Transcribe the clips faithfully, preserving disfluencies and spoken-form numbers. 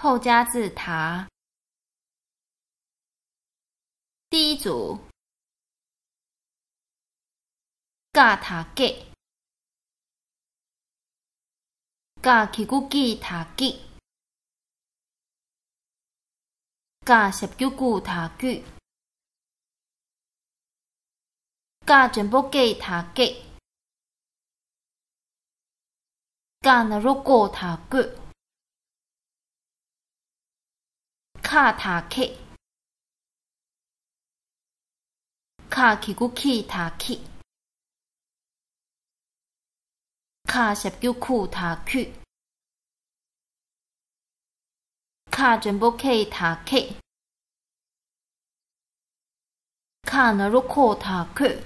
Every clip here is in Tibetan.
后加字塔。第一组，ཀ་དང་ཀེ། ཀ་གི་གུ་ཀི་དང་ཀིག། ཀ་ཞབས་ཀྱུ་ཀུ་དང་ཀུད། ཀ་འགྲེང་བུ་ཀེ་དང་ཀེག། ཀ་ན་རོ་ཀོ་དང་ཀོད། ཁ་དང་ཁེག། ཁ་གི་གུ་ཁི་དང་ཁིག། ཁ་ཞབས་ཀྱུ་ཁུ་དང་ཁུད། ཁ་འགྲེང་བུ་ཁེ་དང་ཁེག། ཁ་ན་རོ་ཁོ་དང་ཁོད།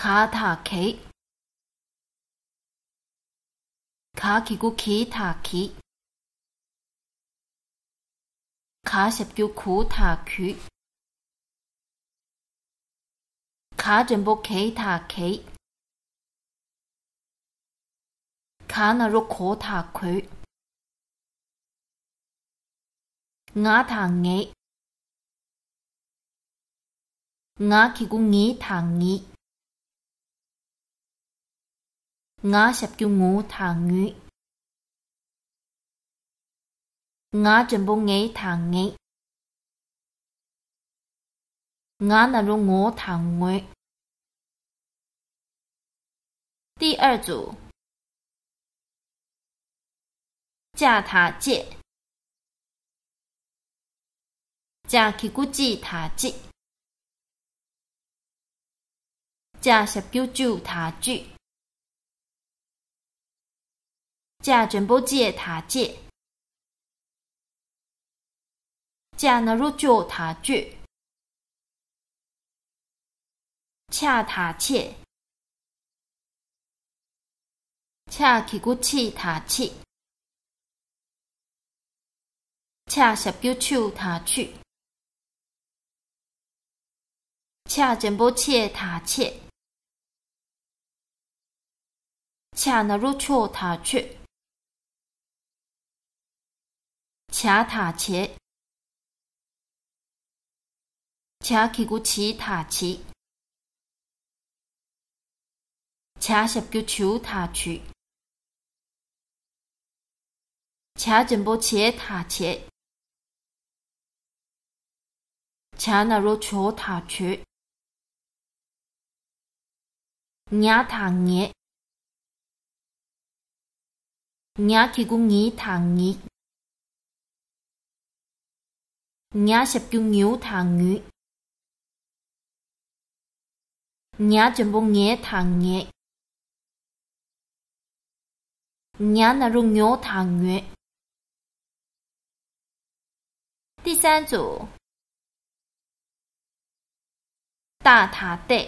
ག་དང་གེག། ག་གི་གུ་གི་དང་གིག། ག་ཞབས་ཀྱུ་གུ་དང་གུད། ག་འགྲེང་བུ་གེ་དང་གེག། ག་ན་རོ་གོ་དང་གོད། ང་དང་ངེ། ང་གི་གུ་ངི་དང་ངིག། ང་ཞབས་ཀྱུ་ངུ་དང་ངུད། ང་འགྲེང་བུ་ངེ་དང་ངེག། ང་ན་རོ་ངོ་དང་ངོད། ཏི་ཨར་ཛུ། ཅ་དང་ཅེ། ཅ་གི་གུ་ཅི་དང་ཅིག། ཅ་ཞབས་ཀྱུ་ཅུ་དང་ཅུད། ཅ་འགྲེང་བུ་ཅེ་དང་ཅེག། ཅ་ན་རོ་ཅོ་དང་ཅོད། ཆ་དང་ཆེ། ཆ་གི་གུ་ཆི་དང་ཆིག། ཆ་ཞབས་ཀྱུ་ཆུ་དང་ཆུད། ཆ་འགྲེང་བུ་ཆེ་དང་ཆེག། ཆ་ན་རོ་ཆོ་དང་ཆོད། ཇ་དང་ཇེ། ཇ་གི་གུ་ཇི་དང་ཇིག། ཇ་ཞབས་ཀྱུ་ཇུ་དང་ཇུད། ཇ་འགྲེང་བུ་ཇེ་དང་ཇེད། ཇ་ན་རོ་ཇོ་དང་ཇོད། ཉ་དང་ཉེ། ཉ་གི་གུ་ཉི་དང་ཉིག། ཉ་ཞབས་ཀྱུ་ཉུ་དང་ཉུད། ཉ་འགྲེང་བུ་ཉེ་དང་ཉེག། ཉ་ན་རོ་ཉོ་དང་ཉོད། 第三组。ཏ་དང་ཏེ།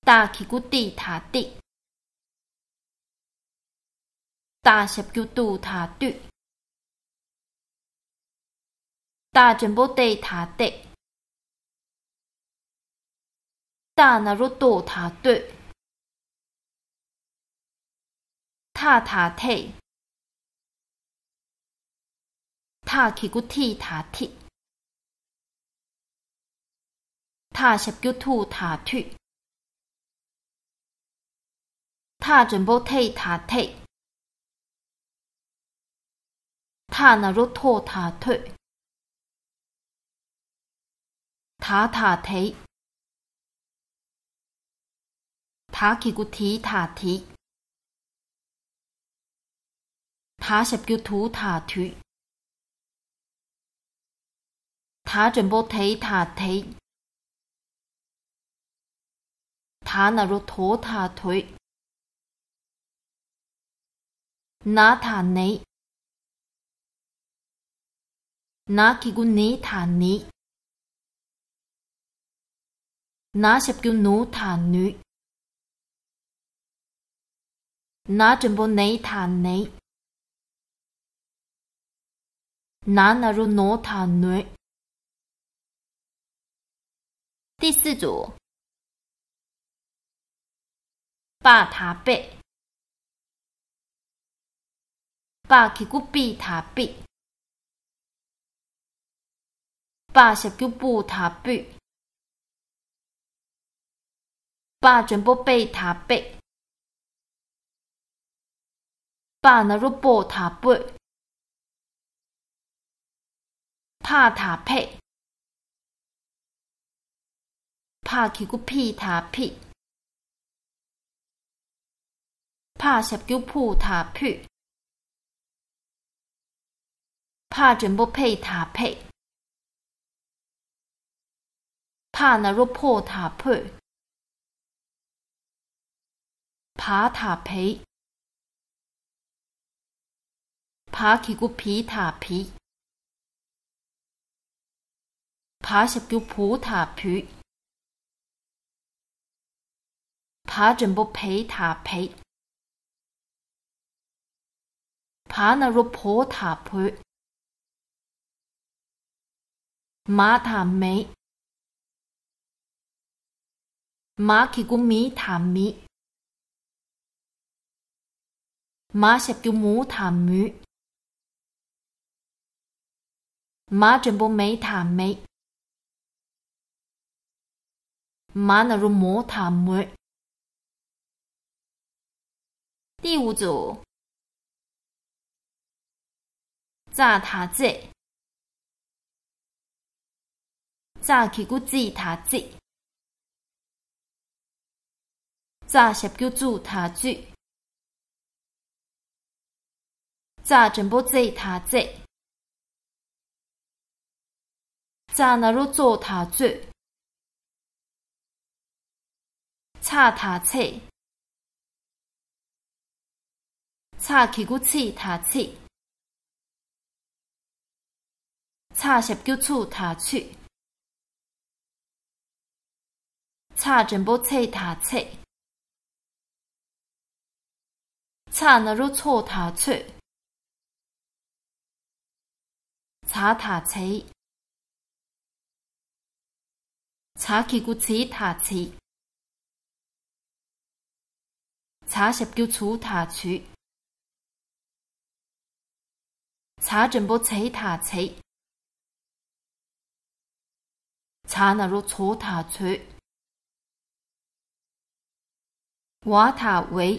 ཏ་གི་གུ་ཏི་དང་ཏིག། ཏ་ཞབས་ཀྱུ་ཏུ་དང་ཏུད། ཏ་འགྲེང་བུ་ཏེ་དང་ཏེག། ཏ་ན་རོ་ཏོ་དང་ཏོད། ཐ་དང་ཐེ། ཐ་གི་གུ་ཐི་དང་ཐིག། ཐ་ཞབས་ཀྱུ་ཐུ་དང་ཐུད། ཐ་འགྲེང་བུ་ཐེ་དང་ཐེག། ཐ་ན་རོ་ཐོ་དང་ཐོད། ད་དང་དེ། ད་གི་གུ་དི་དང་དིག། ད་ཞབས་ཀྱུ་དུ་དང་དུད། ད་འགྲེང་བུ་དེ་དང་དེག། ད་ན་རོ་དོ་དང་དོད། ན་དང་ནེ། ན་གི་གུ་ནི་དང་ནིག། ན་ཞབས་ཀྱུ་ནུ་དང་ནུད། ན་འགྲེང་བུ་ནེ་དང་ནེག། ན་ན་རོ་ནོ་དང་ནོད། 第四组。པ་དང་པེ། པ་གི་གུ་པི་ཐ་པི། པ་ཞབས་ཀྱུ་པུ་ཐ་པུ། པ་འགྲེང་བུ་པེ་ཐ་པེ། པ་ན་རོ་པོ་ཐ་པོ། ཕ་ཐ་ཕེ། ཕ་གི་གུ་ཕི་ཐ་ཕི། ཕ་ཞབས་ཀྱུ་ཕུ་ཐ་ཕུ། ཕ་འགྲེང་བུ་ཕེ་ཐ་ཕེ། ཕ་ན་རོ་ཕོ་ཐ་ཕོ། ཕ་ཐ་ཕེ། ཕ་གི་གུ་ཕི་ཐ་ཕི། ཕ་ཞབས་ཀྱུ་ཕུ་ཐ་ཕུ། ཕ་འགྲེང་བུ་ཕེ་ཐ་ཕེ། ཕ་ན་རོ་ཕོ་ཐ་ཕོ། མ་ཐ་མེ། མ་གི་གུ་མི་ཐ་མི། མ་ཞབས་ཀྱུ་མུ་ཐ་མུ། མ་འགྲེང་བུ་མེ་ཐ་མེ། མ་ན་རོ་མོ་ཐ་མོ། ཏི་འུ་ཙུ། ཙ་ཐ་ཙེ། ཙ་གི་གུ་ཙི་ཐ་ཙི། ཙ་ཞབས་ཀྱུ་ཙུ་ཐ་ཙུ། ཙ་འགྲེང་བུ་ཙེ་ཐ་ཙེ། ཙ་ན་རོ་ཙོ་ཐ་ཙོ། ཚ་ཐ་ཚེ། ཚ་གི་གུ་ཚི་ཐ་ཚི། ཚ་ཞབས་ཀྱུ་ཚུ་ཐ་ཚུ། ཚ་འགྲེང་བུ་ཚེ་ཐ་ཚེ། ཚ་ན་རོ་ཚོ་ཐ་ཚོ། ཚ་ཐ་ཚེ། ཚ་གི་གུ་ཚི་ཐ་ཚི། ཚ་ཞབས་ཀྱུ་ཚུ་ཐ་ཚུ། ཚ་འགྲེང་བུ་ཚེ་ཐ་ཚེ། ཚ་ན་རོ་ཚོ་ཐ་ཚོ། ཝ་ཐ་ཝེ།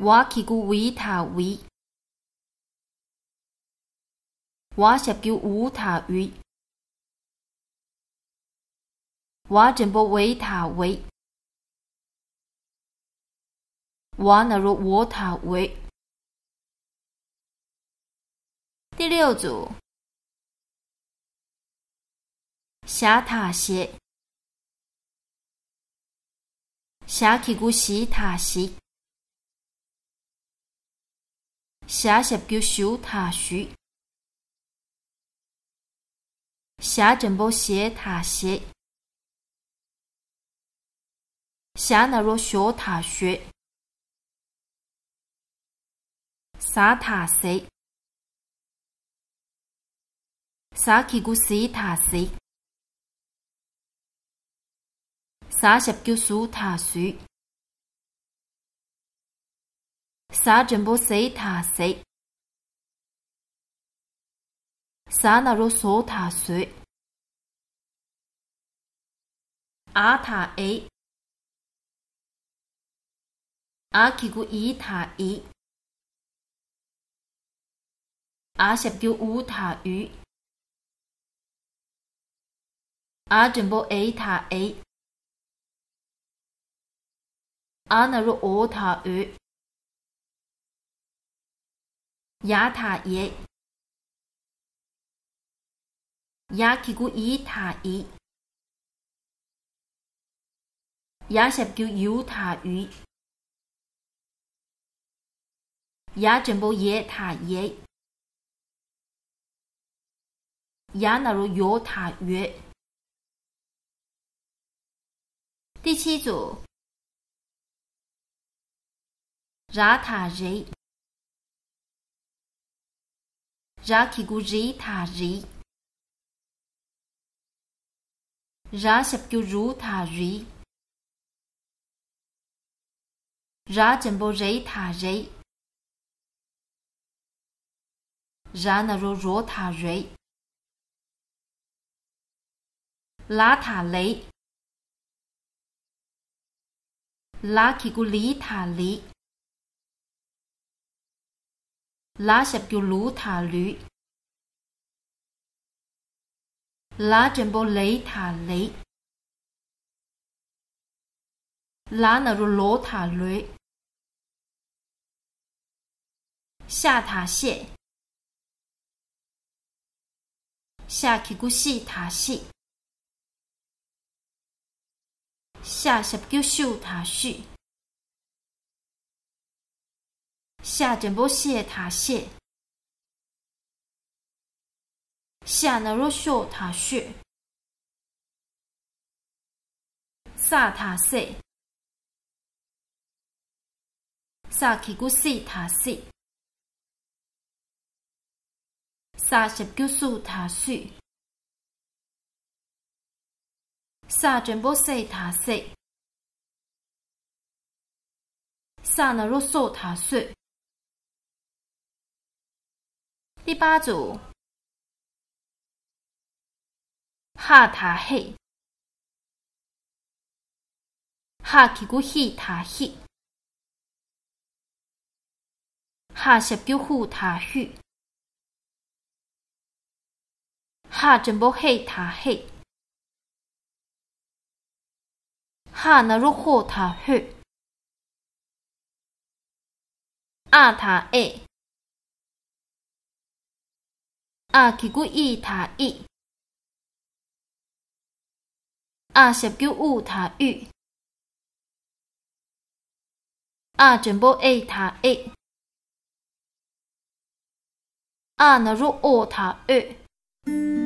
ཝ་གི་གུ་ཝི་ཐ་ཝི། ཝ་ཞབས་ཀྱུ་ཝུ་ཐ་ཝི། ཝ་འགྲེང་བུ་ཝེ་ཐ་ཝེ། ཝ་ན་རོ་ཝོ་ཐ་ཝེ། ཏི་ལེའུ་ཙུ། ཞ་ཐ་ཞེ། ཞ་གི་གུ་ཞི་ཐ་ཞི། ཞ་ཞབས་ཀྱུ་ཞུ་ཐ་ཞུ། ཞ་འགྲེང་བུ་ཞེ་ཐ་ཞེ། ཞ་ན་རོ་ཞོ་ཐ་ཞོ། ས་ཐ་སེ། ས་གི་གུ་སི་ཐ་སི། ས་ཞབས་ཀྱུ་སུ་ཐ་སུ། ས་འགྲེང་བུ་སེ་ཐ་སེ། ས་ན་རོ་སོ་ཐ་སོ། ཨ་ཐ་ཨེ། ཨ་གི་གུ་ཨི་ཐ་ཨི། ཨ་ཞབས་ཀྱུ་ཨུ་ཐ་ཨུ། ཨ་འགྲེང་བུ་ཨེ་ཐ་ཨེ། ཨ་ན་རོ་ཨོ་ཐ་ཨོ། ཡ་ཐ་ཡེ། ཡ་གི་གུ་ཡི་ཐ་ཡི། ཡ་ཞབས་ཀྱུ་ཡུ་ཐ་ཡུ། ཡ་འགྲེང་བུ་ཡེ་ཐ་ཡེ། ཡ་ན་རོ་ཡོ་ཐ་ཡོ། ཏི་ཆི་ཙུ། ར་ཐ་རེ། ར་གི་གུ་རི་ཐ་རི། ར་ཞབས་ཀྱུ་རུ་ཐ་རི། ར་འགྲེང་བུ་རེ་དང་རེད། ར་ན་རོ་རོ་དང་རེད། ལ་དང་ལེ། ལ་གི་གུ་ལི་དང་ལི། ལ་ཞབས་ཀྱུ་ལུ་དང་ལུས། ལ་འགྲེང་བུ་ལེ་དང་ལེ། ལ་ན་རོ་ལོ་དང་ལོས། ཤ་དང་ཤེས། ཤ་གི་གུ་ཤི་དང་ཤི། ཤ་ཞབས་ཀྱུ་ཤུ་དང་ཤུས། ཤ་འགྲེང་བུ་ཤེ་དང་ཤེས། ཤ་ན་རོ་ཤོ་དང་ཤོས། ས་དང་སེ། ས་གི་གུ་སི་དང་སི། ས་ཞབས་ཀྱུ་སུ་དང་སུས། ས་འགྲེང་བུ་སེ་དང་སེ། ས་ན་རོ་སོ་དང་སོས། ལི་པ་ཙུ། ཧ་དང་ཧེ། ཧ་གི་གུ་ཧི་དང་ཧི། ཧ་ཞབས་ཀྱུ་ཧུ་དང་ཧུས། ཧ་འགྲེང་བུ་ཧེ་དང་ཧེས། ཧ་ན་རོ་ཧོ་དང་ཧོས། ཨ་དང་ཨེ། ཨ་གི་གུ་ཨི་དང་ཨི། ཨ་ཞབས་ཀྱུ་ཨུ་དང་ཨུས། ཨ་འགྲེང་བུ་ཨེ་དང་ཨེས། ཨ་ན་རོ་ཨོ་དང་ཨོས།